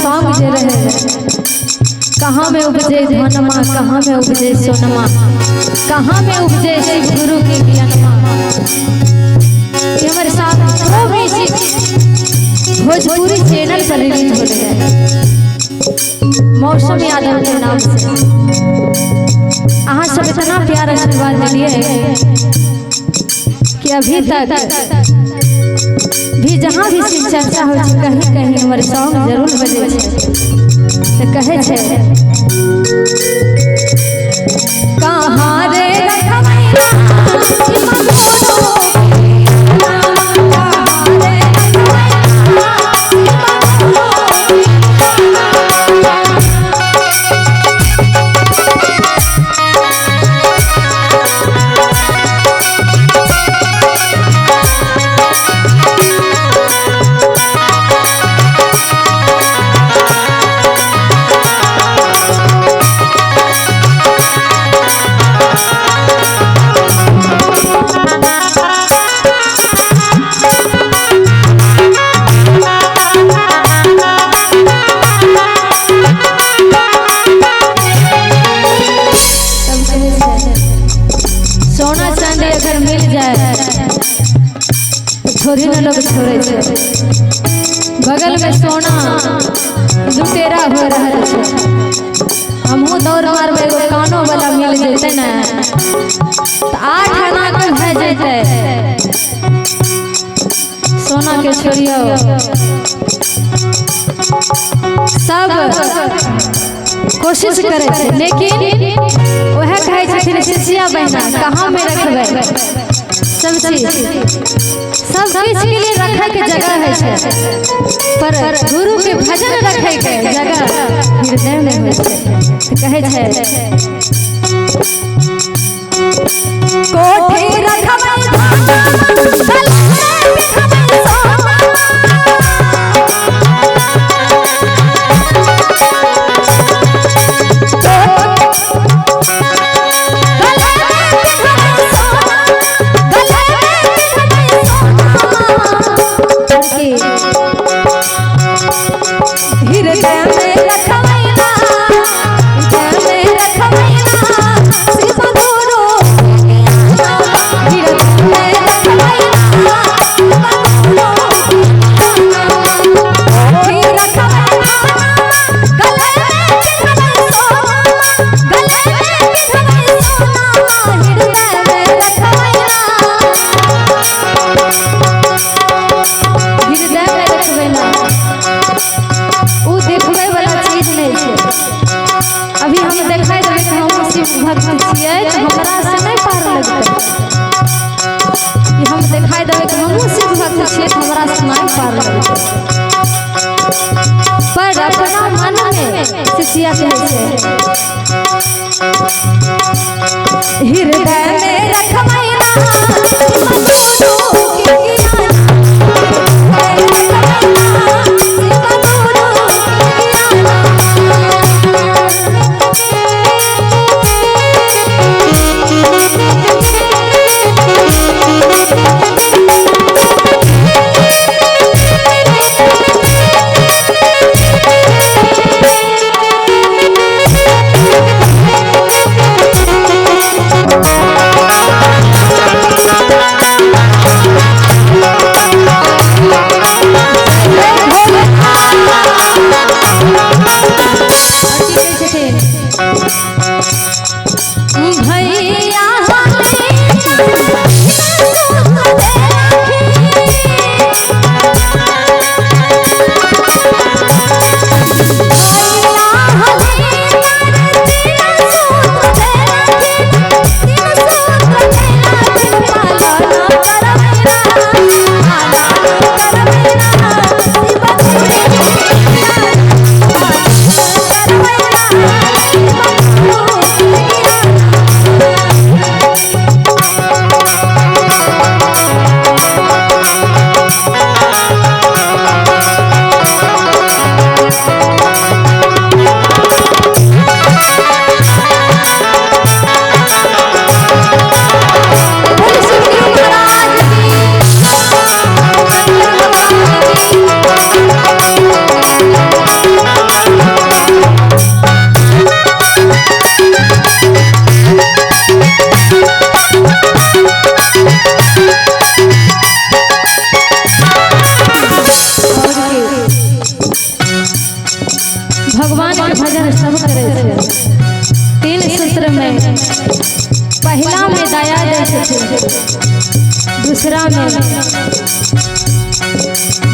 Song जे रहे, कहाँ में उपजे धनमा, कहाँ में उपजे सोनमा, कहाँ में उपजे शिव गुरु के ज्ञानमा। ये हमारे साथ प्रो म्यूजिक भोजपुरी चैनल पर रिलीज हो रहे हैं मौसम यादव के नाम से। अहाँ सब इतना प्यार आशीर्वाद दिलिए कि अभी तक भी जहाँ भी शिव चर्चा हो कहीं कहीं हमारे सॉन्ग जरूर बजे तो कहे छे कहाँ रे सोना चांदी अगर मिल जाए तो थोड़ी ना लोग छोड़े छे। बगल में सोना लुटेरा हो रहा है, हमहू दौड़ मारबै एगो कानो वाला मिल जैते ना तो 8 आना के भए जैते। सोना के छोड़ियो सब कोशिश करे छे, लेकिन वह कहे छथिन शिष्या बहना कहाँ में रखबै सब चीज, सब चीज के लिए रखे के जगह है छे, पर गुरु के भजन रखे के जगह हृदय में होइ छे। कहे छे कोठी रखबै हृदय में रखबै ना, हृदय में रखबै ना शिव गुरु, हृदय में रखबै ना शिव गुरु, कोठी रखबै ना गले में बिछबै सोना, गले में बिछबै सोना, हृदय में रखबै ना, हृदय में रखबै ना। उ देखबै वाला चीज नहीं छे। अभी हम देखाई देबै कि हम शिव भक्त छियै तो हमरा से नहीं पार लगतै, कि हम देखाई देबै कि हमहूँ शिव भक्त छियै तो हमरा से नहीं पार लगतै। पर अपना मन में शिष्या कहै छै हृदय में रखबै ना शिव गुरु के ज्ञान, भगवान के भजन सब करै छै। तीन सूत्र में पहला में दया दै छथिन, दूसरा में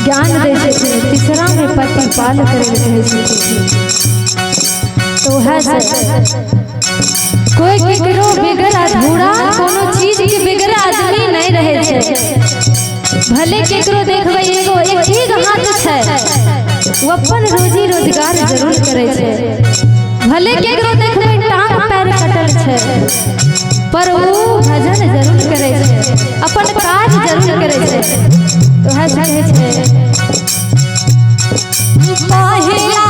ज्ञान दै छथिन, तीसरा में प्रतिपाल करै लए कहै छथिन। तो वएह से कोई केकरो बगैर अधूरा, कोनो चीज के बगैर आदमी नहीं रहे छै। भले केकरो देखबै एगो एक हाथ छै, ओ अपन रोजी रोजगार जरूर करै छै। भले केकरो देखबै टांग पैर कटल छै, पर ओ भजन जरूर करै छै, अपन काज जरूर करै छै। तो वएह से कहै छै, पहिला